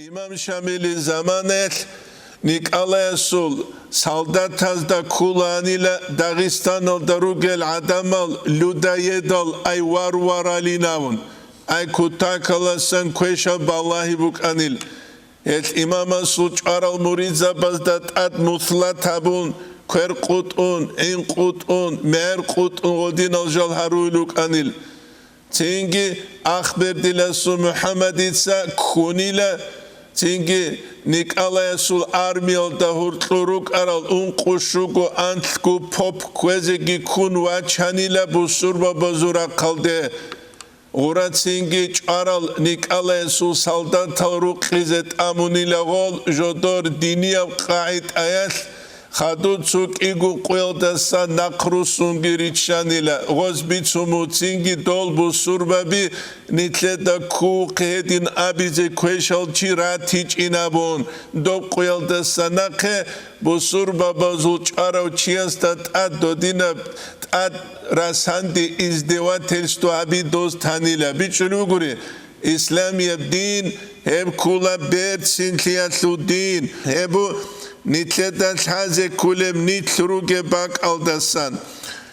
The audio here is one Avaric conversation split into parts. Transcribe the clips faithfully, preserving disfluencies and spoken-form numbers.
Имам Шамилил заманаялъ Николаясул солдатазда кколаанила Дагъистаналда ругел гӀадамал людоедал, ай варваралин абун, ай кутакаласан квешаб балагьи букӀанил. Гьелъ имамасул чӀварал муридзабазда тӀад мусла табун, квер къутӀун, гӀин къутӀун, мегӀер къутӀун гъодинал жал гьаруй рукӀанил. Цинги Ахбердиласул МухӀаммадица ккунила, цинги Николаясул армиялда гьуркьур рукӀарал ункъо щуго анлъго поп кквезеги ккун вачанила бусурбабазул рахъалде. Гъура цинги чӀварал Николаясул солдатал рукъизе тӀамунила гъол жодор динияб къагӀидаялъ, хадур цо кӀиго къуялдаса нахъ руссунги риччанила, гъоз бицун муцинги дол бусурбаби нилъеда ккухъе гьедин абизе квешал чи ратичӀин абун, доб къуялдаса нахъе бусурбабазул чӀварав чиясда тӀад додинаб тӀад расанде издевательство гьаби доз танила. БичӀчӀулев гури, исламияб дин, гьеб ккула берцинлъиялъул дин, гьеб бу нилъеда лъазе ккулеб нилъ ругеб бакӀалдасан.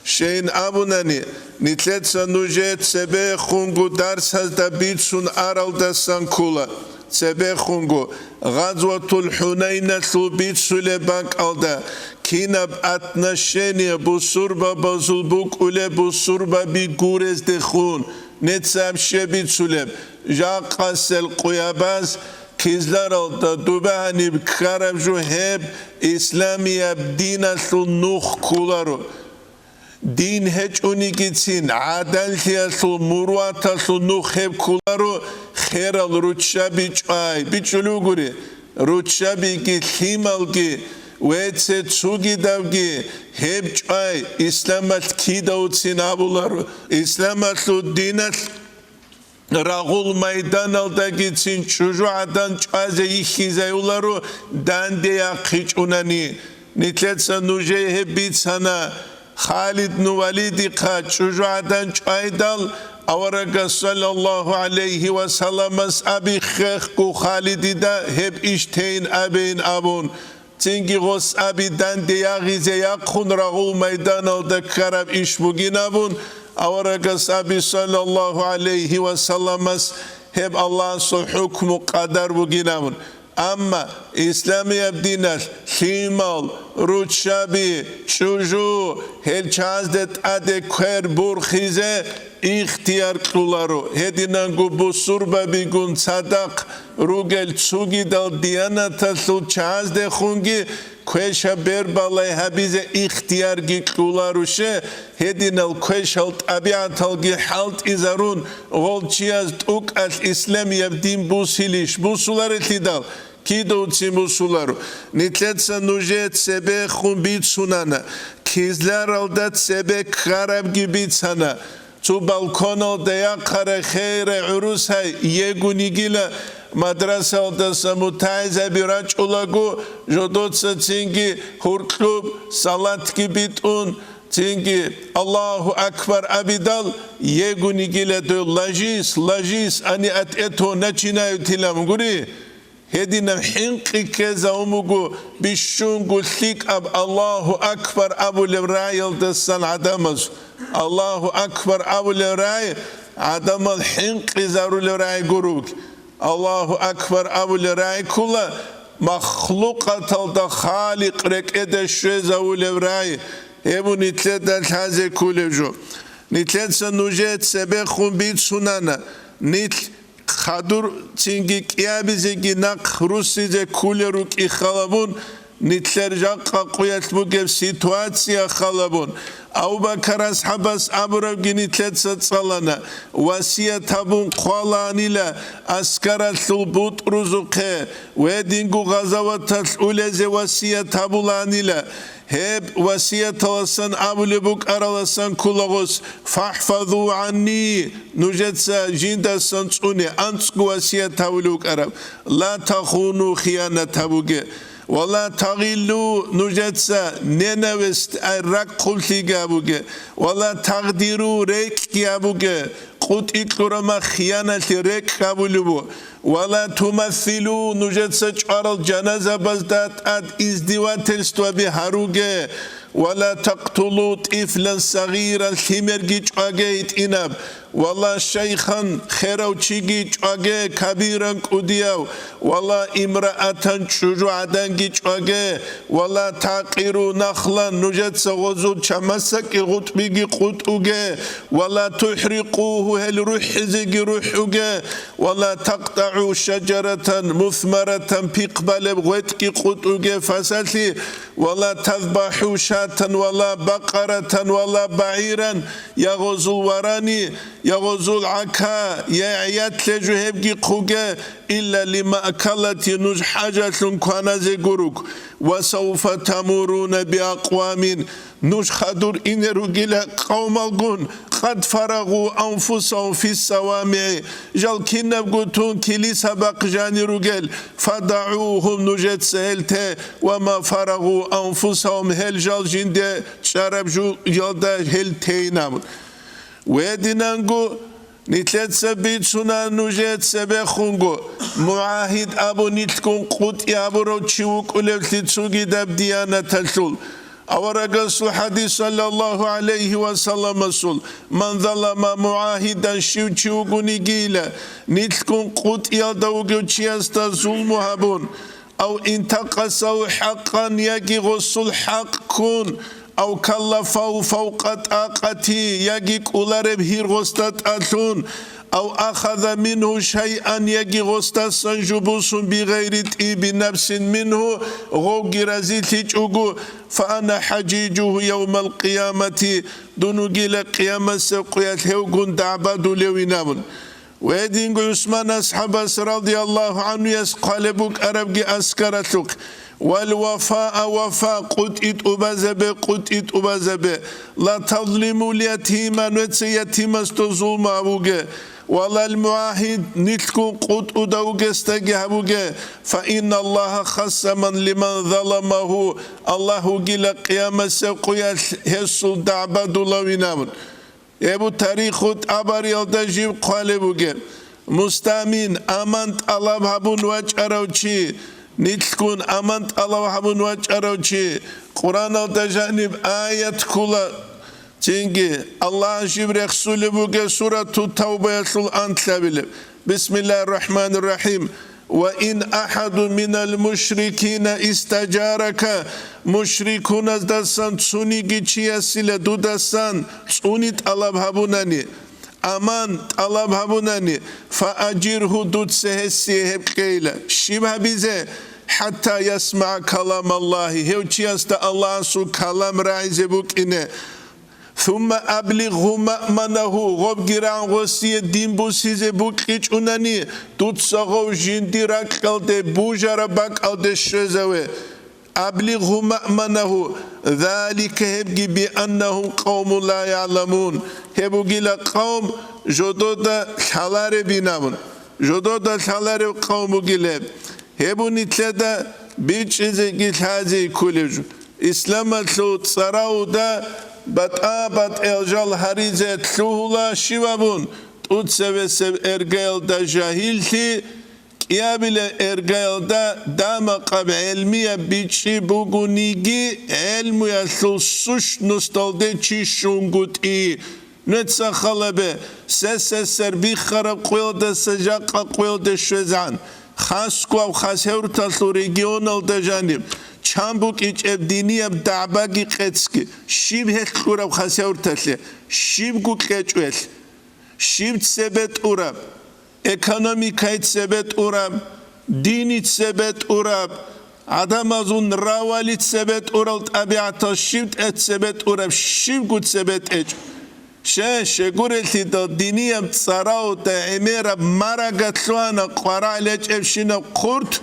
Щейин абунани, нилъеца нужее цебехунго дарсазда бицун аралдасан ккула, цебехунго, Гъазватул ХӀунайналъул бицулеб бакӀалда, кинаб отношение бусурбабазул букӀулеб бусурбаби гурездехун, нецаб щеб бицулеб, жакъасел къуябаз, кизларалда дуба гьаниб ккараб жо гьеб исламияб диналъул нух кколаро. Дин гьечӀонигицин, гӀадаллъиялъул муруваталъул нух гьеб кколаро, херал руччаби чӀвай, бичӀчӀулев гури, руччабиги лъималги, вецце цугидавги гьеб чӀвай, исламалъ кидавцин абуларо, исламалъул диналъ рагъул майданалдагицин чӀужугӀадан чӀвазе йихьизайуларо данде яхъичӀунани. Нилъеца нужее гьеб бицана, Халид ну Валидихъа чӀужугӀадан чӀвайдал, аварагас саллаллагьу гӀалайгьи ва салламас аби хехго Халидида гьеб иш тейин абейин абун. Цинги гъос аби данде ягъизе яхъун рагъул майданалда ккараб иш бугин абун, аварагас аби саллаллагьу гӀалайгьи ва салламас гьеб Аллагьасул хӀукму къадар бугин абун. Амма исламияб диналъ лъимал, руччаби, чӀужу, гьел чазде тӀаде квер бурхизе ихтияр кьуларо, гьединанго бусурбабигун цадахъ ругел цугидал диянаталъул чаздехунги квеша бербалай гьабизе ихтиярги кьуларуше, гьединал квешал тӀабигӀаталги хӀалтӀизарун, гъолчияз тӀукӀалъ исламияб дин бусилищ бусуларелъидал, кидавцин бусуларо. Нилъеца нужее цебехун бицунана, кизларалда цебе ккарабги бицана. Цо балконалда яхъарай херай гӀурусай егун йигила, мадрасалдаса мутагӀилзаби рачӀулаго, жодоца цинги гьуркьуб, салатги битӀун, цинги «Аллагьу акбар» абидал, егун йигила дой: «Ложись, ложись, они от этого начинают», — илан гури. Гьединаб хӀинкъи ккезавун буго бищунго лъикӀаб «Аллагьу акбар» абулеб рагӀиялдасан гӀадамаз. «Аллагьу акбар» абулеб рагӀи гӀадамал хӀинкъизарулеб рагӀи гуруг. «Аллагьу акбар» абулеб рагӀи ккула махлукъаталда Халикъ рекӀеде щвезавулеб рагӀи. Гьеб нилъеда лъазе кколеб жо. Нилъеца нужее цебехун бицунана, нилъ хадур цинги кӀиабизеги нахъ руссизе кколел рукӀин халабун, нилъер жакъа къуялъ бугеб ситуация халабун. Абу-Бакар асхӀабас абурабги нилъеца цӀалана, васият гьабун хъвалаанила аскаралъул бутӀрузухъе, гьединго гъазаваталъ улезе васият гьабулаанила. Гьеб васияталасан абулеб букӀараласан ккола гъос: «ФахӀфазу гӀанни», нужеца жиндасан цӀуне, анцӀго васият гьабулеб букӀараб: «Ла тахуну», хиянат гьабуге, «ва ла тагъиллу», нужеца ненависть, ай, ракӀ хъублъиги гьабуге, «ва ла тагдиру», рекӀкӀги гьабуге, къутӀи кьураб мах хияналъе рекӀкӀ гьабулеб буго. Ва ла тумассилу, нужеца чӀварал жаназабазда тӀад издевательстваби гьаруге. Ва ла такътулу тӀифлан сагъиран, лъимерги чӀваге гьитӀинаб. Ва ла шайхан, херав чиги чӀваге, кабиран, кӀудияв. Ва ла имраатан, чӀужугӀаданги чӀваге. Ва ла тагӀкъиру нахлан, нужеца гъозул чамасдакил гъутӀбиги къутӀуге. Ва ла тухӀрикъугьу, гьел рухӀизеги рухӀуге. Ва ла такътагӀу шажаратан мусмаратан, пихъ балеб гъветӀги къутӀуге фасалъи. Ва ла тазбахӀу шатан ва ла бакъаратан ва ла багӀиран, я гъозул варани, я гъозул гӀака, я гӀият лъежу гьебги хъуге, илла лимаъкалати, нуж хӀажалъун кваназе гуруг. Ва сауфа тамуруна биакъвамин, нуж хадур ине ругила къавмалгун, къад фарагъу анфусагьум фиссавамигӀи, жал кинабго тун килиса бахъ жани ругел, фадагӀугьум, нужеца гьел те, ва ма фарагъу анфусагьум, гьел жал жинде чӀараб жуялда гьел тейнаб. Гьединанго нилъеца бицуна нужее цебехунго, мугӀагьид абун нилъгун къутӀи абурав чи вукӀулевлъи цугидаб диянаталъул. Аварагасул хӀадис, саллаллагьу гӀалайгьи ва салламасул: «Ман залама мугӀагьидан», щив чи вугонигийила, нилъгун къутӀиялда вугев чиясда зулму гьабун, ав интакъасав хӀакъан, яги гъосул хӀакъ ккун, ав каллафав фавкъа тӀакъати, яги кӀолареб гьир гъосда тӀалъун, ав ахаза мингьу шайъан, яги гъосдасан жо босун, бигъайри тӀиби нафсин мингьу, гъовги разилъичӀого, фа ана хӀажижугьу явмал къиямати, дун вугила къиямасеб къуялъ гьевгун дагӀбадулевин абун. Гьединго ГӀусман асхӀабас радияллагьу гӀанхуяс хъвалеб букӀарабги аскаралъухъ: «Вал вафаа вафа, къутӀи тӀубазабе, къутӀи тӀубазабе, ла тазлимул ятима, нужеца ятимасда зулму гьабуге, ва лал мугӀагьид, нилъгун къутӀуда вугесдаги гьабуге, фа инналлагьа хассаман лиман заламагьу, Аллагь вугила къиямасеб къуялъ гьесул дагӀбадулавин абун». Эбу тариху тӀабариялда жив хъвалеб бугеб: мустамин, аман тӀалаб гьабун вачӀарав чи, нилъгун аман тӀалаб гьабун вачӀарав чи, Къуръаналда жаниб аят ккола, цинги Аллагь жив рехсулеб бугеб Сурату Тавбаялъул анлъабилеб: Бисмиллагьир рахӀманир рахӀим. «Ва ин ахӀадун минал мушрикина истажарака», мушрикуназдасан цониги чиясила дудасан цӀуни тӀалаб гьабунани, аман тӀалаб гьабунани, «фаажиргьу», дуца гьесие гьеб кьейила. Щиб гьабизе? «ХӀатта ясмагӀа калам Аллагьи», гьев чиясда Аллагьасул калам рагӀизе букӀине. «Сумма аблигъгьу маъманагьу», гъобги рагӀун гъосие дин бусизе букьичӀунани, дуца гъов жинди ракьалде бужараб бакӀалде щвезаве. «Аблигъгьу маъманагьу», залика, гьебги, «бианнагьум къавмун ла ягӀламун», гьеб бугила къавм, жодода лъаларебин абун, жодода лъаларев къавм бугилеб. Гьеб нилъеда бичӀчӀизеги лъазе кколеб жо. Исламалъул цӀарауда батӀа-батӀиял жал гьаризе лъугьула щиб абун, тӀуцевесев эргаялда жагьиллъи, кӀиабилеб эргаялда дама-къаб гӀелмияб бичӀчӀи бугониги, гӀелмуялъул сущносталде чи щунгутӀи. Нуца халабе, сесесер биххараб къуялдаса жакъа къуялде щвезегӀан, хасго абхазсеврталъул регионалда жаниб, чан букӀичӀеб динияб дагӀбаги къецги, щиб гьелъ кьураб хасеврталъе, щибго кьечӀо гьелъ, щиб цебе тӀураб, экономикай цебе тӀураб, дини цебе тӀураб, гӀадамазул равали цебе тӀурал тӀабигӀатал щиб тӀе цебе тӀураб, щибго цебе тӀечӀ. Ше, щегурелъидал динияб цӀарауда гӀемераб марага лъугьана къварагӀ лечӀебщинаб хъурт,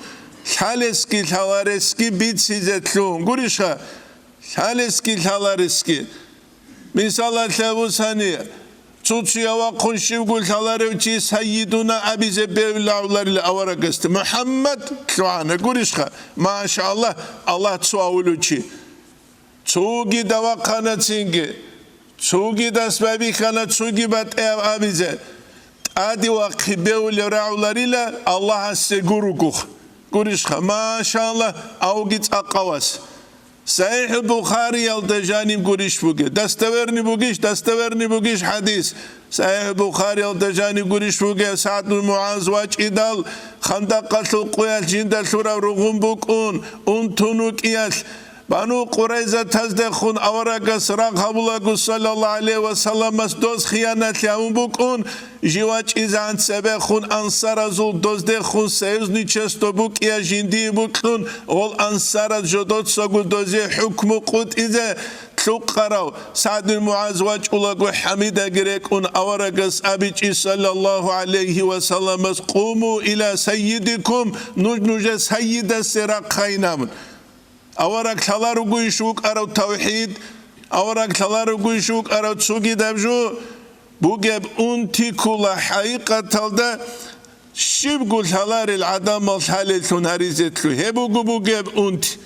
лъалесги лъаларесги бицизе лъугьун гурищха? Лъалесги лъаларесги. Мисалалъе абусани, цо-цояв вахъун щивго лъаларев чи «Сайидуна» абизе бегьулавларила аварагасда. «МухӀаммад» лъугьана гурищха? Машаллагь, Аллагь цо авулев чи. Цоги давахъана цинги. Цоги дас байбихьана, цоги батӀияб абизе. тӀаде вахъи бевулев рагӀуларила Аллагьасе гуругух. Гурищха, машалла, авги цӀакъавас. СахӀихӀул Бухариялда жаниб гурищ бугеб. Достоверный бугищ, достоверный бугищ хӀадис? СахӀихӀул Бухариялда жаниб гурищ бугеб, СагӀд бин МугӀаз вачӀидал, Хандакъалъул къуялъ жинда лъураб ругъун букӀун, унтун вукӀиялъ, Бану Къурайзатаздехун аварагас рагъ гьабулаго, саллаллагьу гӀалайгьи ва салламас, доз хиянатлъи гьабун букӀун, жив вачӀизегӀан цебехун ансаразул доздехун союзничество букӀиялъ жиндие бокьун, гъол ансараз жодоцаго дозе хӀукму къутӀизе лъукъарав СагӀд бин МугӀаз вачӀулаго, хӀамидаги рекӀун аварагас абичӀи, саллаллагьу гӀалайгьи ва салламас: «Къуму иля саййидикум», нуж нужер сайидасе рахъайин абун. Авараг лъаларогойищ вукӀарав тавхӀид, авараг лъаларогойищ вукӀарав цогидаб жо, бугеб унти ккола хӀакъикъаталда, щибго лъаларел гӀадамал лъалеллъун гьаризе лъугьа. Гьеб буго бугеб унти.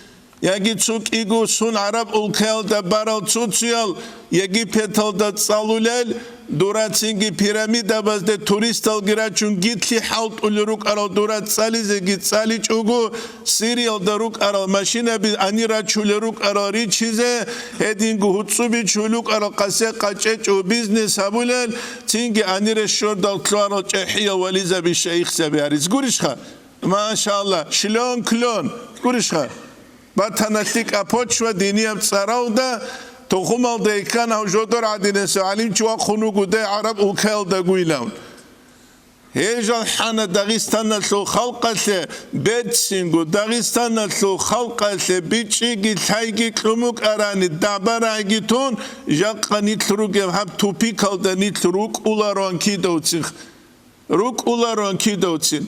Яги цо кӀиго сун гӀараб улкаялда барал цо-цоял Египеталда цӀалулел, дура цинги пирамидабазде туристалги рачун гитлъи хӀалтӀулел рукӀарал дура цӀализеги цӀаличӀого, Сириялда рукӀарал машинаби гьанир рачулел рукӀарал ричизе, гьединго гьуцӀу бичулел рукӀарал къасе къачӀечӀого бизнес гьабулел, цинги гьанире щордал лъугьарал чӀехӀиял вализаби, шайихзаби гьариз гурищха? Машалла, шлён-клён гурищха? Батана лъикӀаб почва динияб цӀаралда, тухумалда иккана гьав жодор гӀадинасев гӀалимчи вахъун вуго дей гӀараб улкаялда гуйилан. Гьей жал хӀана Дагъистаналъул халкъалъе, берцинго Дагъистаналъул халкъалъе бичӀчӀиги лъайги кьун букӀарани, дабарагӀиги тун, жакъа нилъ ругеб гьаб тупикалда нилъ рукӀулароан кидавцин. РукӀулароан кидавцин.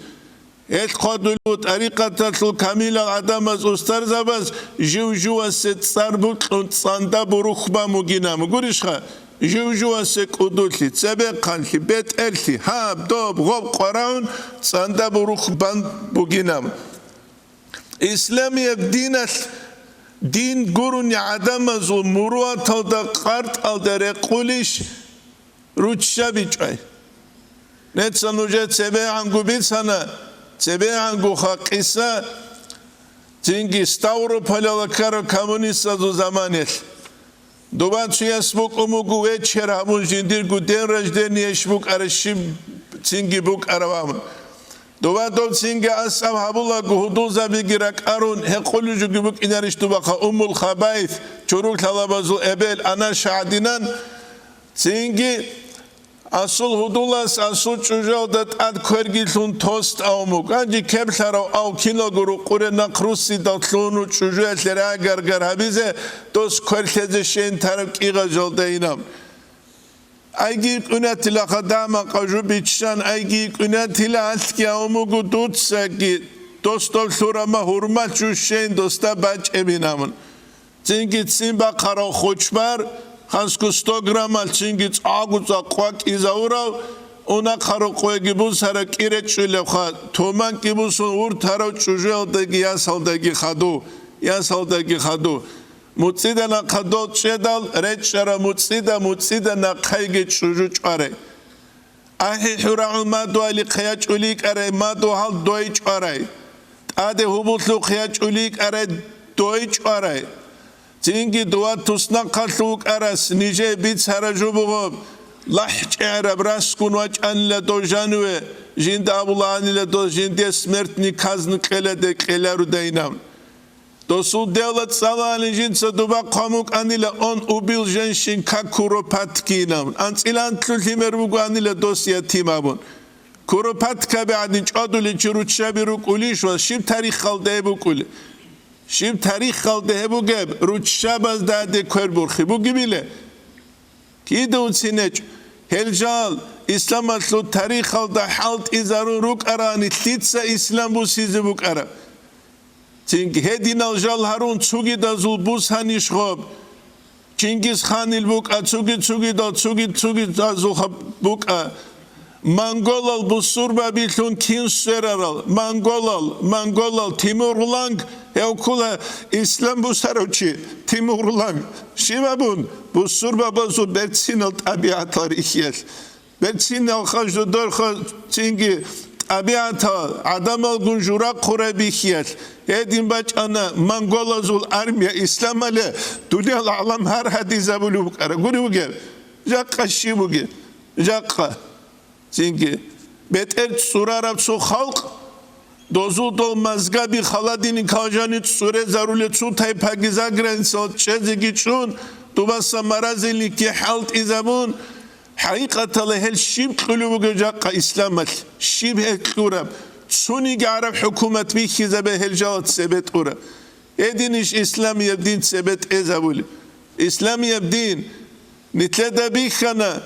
Гьелъ хъвадулев тӀарикъаталъул камилал гӀадамаз, устарзабаз жив-живасе цӀар букьун цӀанда бурухбан бугинаб. Гурищха, жив-живасе кӀудулъи, цебехъанлъи, бетӀерлъи, гьаб, доб, гъоб къварагӀун цӀанда бурухбан бугинаб. Исламияб диналъ дин гурони гӀадамазул муруаталда, къартӀалда рекъулищ? Руччаби чӀвай. Неца нужер цебегӀанго бицана, цебегӀангоха къиса, цинги Ставрополалда ккараб коммунистазул заманалъ. Доба цояс букӀун буго вечер гьабун, жиндирго день рождения иш букӀараб, щиб цинги букӀараб абун. Доба доб цинги асаб гьабулаго, гьудулзабиги ракӀарун, гьекъолеб жоги букӀинарищ добаха, Уммул Хабаис, чорок лъалабазул эбел, анаша гӀадинан, цинги Асул гьудулас асул чӀужуялда тӀад квергилъун тост авму. Гьанже кеблъарав ав киналго рукъуре нахъ руссидал лъугьун чӀужуялъе рагар-гар гьабизе, дос квер лъезе щейин тараб кӀигъажалда инаб. Айги кӀунатила хадама къажу биччан, айги кӀунатила алъги авмугу дуцаги, дос доб лъурама гьурмал жущейин досда бачӀебин абун. Цинги цин бахъарав хочбар, хансго сто граммал цинги цӀакъго цӀакъ къвакӀизавурав, унахъа рокъоеги бусара кӀиречӀчӀулебха, туманги бусун вурт гьарав чӀужуялдаги ясалдаги хаду, ясалдаги хаду. МуцӀида нахъа дол чӀедал речӀчӀарав муцӀида, муцӀида нахъайги чӀужу чӀварай. АхӀи хӀурагӀун мадугьалихъе ячӀулей кӀарай, мадугьал дой чӀварай. ТӀаде гьубуллъухъе ячӀулей кӀарай, дой чӀварай. Цинги дова туснахъалъув вукӀарас нижее бицара жо буго, лахӀчӀегӀраб расгун вачӀанила дов жаниве, жинда абулаанила дов жиндие смертный казнь кьеладе кьеларудайинаб. Досул дело цӀалалин жинца дуба хъван вукӀанила, он убил женщин как Куропаткинав. АнцӀила анлъго лъимер вугоанила дос ятим абун. Куропаткаби гӀадин чӀвадулел чи руччаби рукӀулищ ва щиб тарихалда гьеб букӀулеб? Щиб тарихалда гьеб бугеб, руччабазда гьаде квер борхи бугебила? Кида уцинечӀ, гьел жал, исламалъул тарихалда хӀалтӀизарун рукӀарани, лъица ислам бусизе букӀараб? Цинги гьединал жал гьарун цугидазул бусанищ гъоб? Чингисханил букӀа, цуги-цугидал, цуги-цугидазулха букӀа. Монголал бусурбабилъун кин сверарал? Монголал, монголал, Тимурланг, гьев ккола ислам бусарав чи, Тимурланг. Щиб абун? Бусурбабазул берцинал тӀабигӀатал рихьиялъ. Берцинал хаждодорха цинги тӀабигӀатал гӀадамалгун жура хъурай бихьиялъ, гьедин бачӀана монголазул армия исламале дуниял гӀалам гьар гьадизабулев букӀара. Гури бугеб, жакъа щиб бугеб? Жакъа. Цинги бетӀер цӀурараб цо халкъ, дозул дол мазгаби халадиникал жани цӀурезарулел цо тайпаги заграницал чӀезеги чӀун, дубаса морозильникги хӀалтӀизабун, хӀакъикъаталда гьел щиб кьулев бугеб жакъа исламалъ? Щиб гьел кьураб? Цониги гӀараб хӀукумат бихьизабе гьел жал цебе тӀураб. Гьединищ исламияб дин цебе тӀезабулеб? Исламияб дин нилъеда бихьана,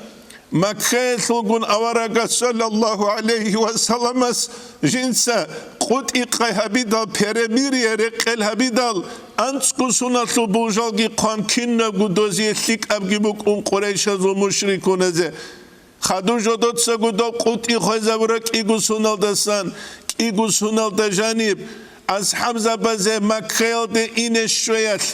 Маккаялъулгун аварагас, саллаллагьу гӀалайгьи ва салламас, жинца къутӀи-къай гьабидал, перемирие рекъел гьабидал, анцӀго соналъул болжалги хъван, кинабго дозие лъикӀабги букӀун къурайшазул мушрикуназе. Хадув жодоцаго доб къутӀи хвезабура кӀиго соналдасан, кӀиго соналда жаниб асхӀабзабазе Маккаялде ине щвеялъ,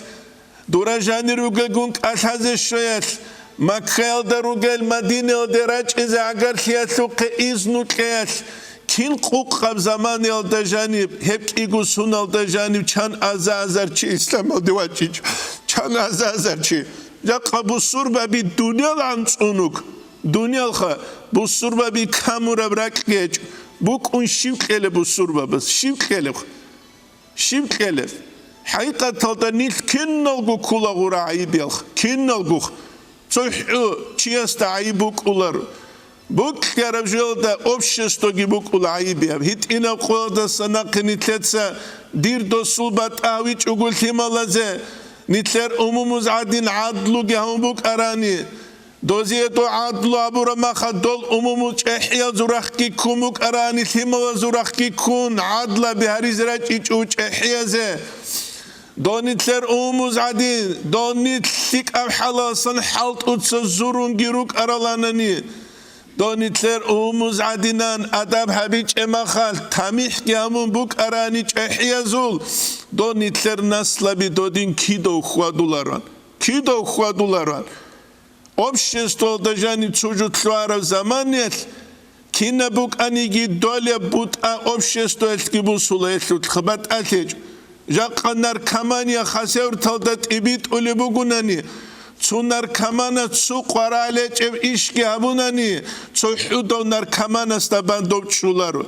дора жанир ругелгун кӀалъазе щвеялъ, Маккаялда ругел Мадинаялде рачӀизе гӀагарлъиялъухъе изну кьеялъ, кин къукъаб заманиялда жаниб, гьеб кӀиго соналда жаниб чан аза-азар чи исламалде вачӀичӀо, чан аза-азар чи. Жакъа бусурбаби дуниял анцӀунук. Дуниялха бусурбаби камураб ракьги гьечӀо. БукӀун щив кьелеб бусурбабаз? Щив кьелеб? Щив кьелеб? ХӀакъикъаталда нилъ киналго ккола гъура гӀайиб ялх. Киналгох. ЦохӀо чиясда гӀайиб букӀуларо. Букьараб жоялда обществоги букӀула гӀайибияб. ГьитӀинаб къоялдаса нахъе нилъеца дир досул батӀа гьавичӀого лъималазе, нилъер умумуз гӀадин гӀадлуги гьавун букӀарани, дозие дов гӀадлу абураб махал дол умумул чӀехӀиязул рахъги ккун букӀарани, лъималазул рахъги ккун, гӀадлаби гьаризе рачӀичӀо чӀехӀиязе. Дов нилъер умумуз гӀадин, дов нилъ лъикӀаб хӀалалсан хӀалтӀуца зурунги рукӀараланани, дов нилъер умумуз гӀадинан адаб гьабичӀеб махал тамихӀги гьамун букӀарани чӀехӀиязул, дов нилъер наслаби додин кидав хьвадуларан, кидав хьвадуларан. Обществалда жаниб цо жо лъугьараб заманаялъ, кинаб букӀаниги долеб бутӀа обществоялъги бусула, гьелъулха батӀа лъечӀо. Жакъа наркомания хасеврталда тӀибитӀулеб бугунани, цо наркоманас цо къваригӀел гьечӀеб ишги гьабунани, цо хӀудав наркоманасда бан доб чӀоларо.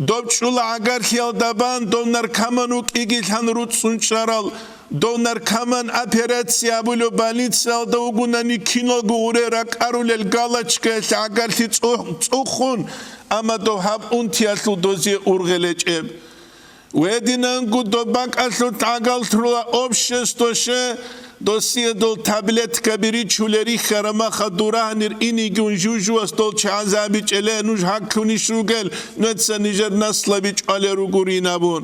Доб чӀола гӀагарлъиялда бан, дов наркоман вукӀигилъан руцӀцӀун чӀарал, дов наркоман операция абулев больницаялда вугунани киналго гъуре ракӀарулел галочкаялъ гӀагарлъи цӀух-, цӀухун, амма дов гьаб унтиялъул дозие ургъел гьечӀеб. Гьединанго доб бакӀалъулъ гӀагарлъула общество, ще, досие дол таблеткаби ричулел рихьараб махал дурагьанир инигун жужуас дол чагӀазабичӀеле нуж гьаклъунищ ругел, нуца нижер наслаби чӀвалел ругурин абун.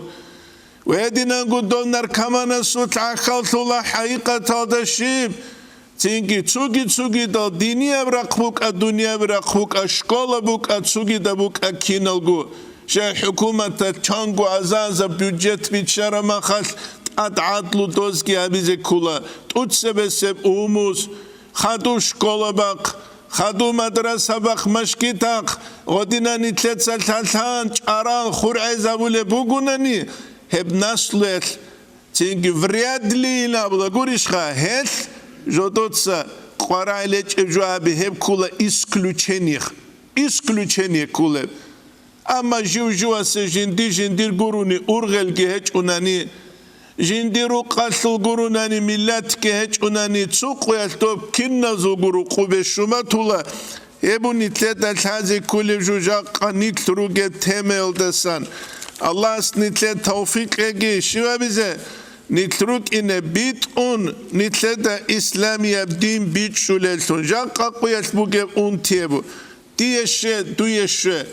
Гьединанго дов наркоманасулъ гӀахьаллъула хӀакъикъаталда щиб? Цинги цуги-цугидал динияб рахъ букӀа, дунияби рахъ букӀа, школа букӀа, цугида букӀа киналго. Жай хӀукуматалъ чанго аза-аза бюджет биччараб махалъ тӀад гӀадлу дозги гьабизе ккола, тӀуцебесеб умус, хадув школа бахъ, хадув мадраса бахъ, машгитахъ, гъодинан нилъеца лъалъан чӀарал хургӀезабулеб бугунани, гьеб наслуялъ цинги вряд ли инабула гурищха, гьелъ жодоца къварай лечӀеб жо аби гьеб ккола исключениех, исключение кколеб. Амма жив-живасе жинди-жиндир гурони ургъелги гьечӀунани, жиндир рукъалъул гуронани миллатги гьечӀунани, цо къоялъ доб киназулго рукъубе шуматула, гьеб нилъеда лъазе кколеб жо жакъа нилъ ругеб темаялдасан. Аллагьас нилъе тавфикъ кьеги, щивабизе нилъ рукӀине битӀун, нилъеда исламияб дин бичӀчӀулеллъун, жакъа къоялъ бугеб унтиябу. Дие ще, дуе ще.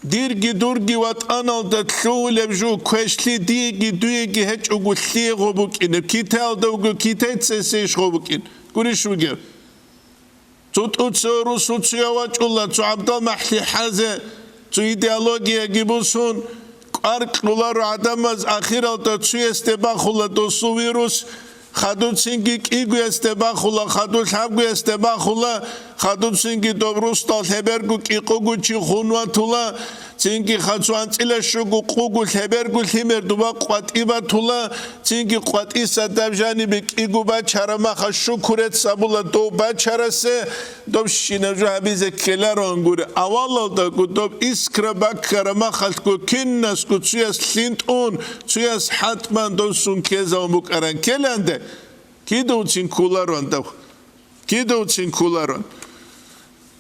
Дирги дурги ватӀаналда лъугьулеб жо квешлъи диеги дуеги гьечӀого лъие гъо букӀинеб, Китаялда вуго китайцесейищ гъо букӀин? Гурищ вугев? Цо тӀуцев русуцуяв вачӀула, цо гӀабдал махӀлихьазе, цо идеологияги бусун, кӀвар кьоларо гӀадамаз, ахиралда цуясде бахула досул вирус, хадуцинги кӀигоясде бахула, хадур лъабгоясде бахула, Хадуб цинги доб русдал лъеберго кӀикъого чи хун ватула, цинги хадуб анцӀила щуго къуго лъеберго лъимер дуба къватӀи батула, цинги къватӀиса даб жанибе кӀиго бачара маха щукрец абула дов бачарасе, доб щинаб жо гьабизе ккелароан гури. Авалалдаго доб искра баккара махалъго кинасго цуяс лъинтӀун, цуяс хӀатӀбан дов сун ккезавун букӀаран ккеланде, кидавцин кколароан дав. Кидавцин кколароан.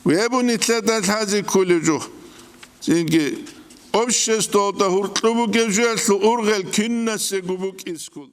Вебу нилъеда лъазе кколев жо. Цинги обществоялда гьуркьу бугеб жоялъул ургъел кинасего букӀискул.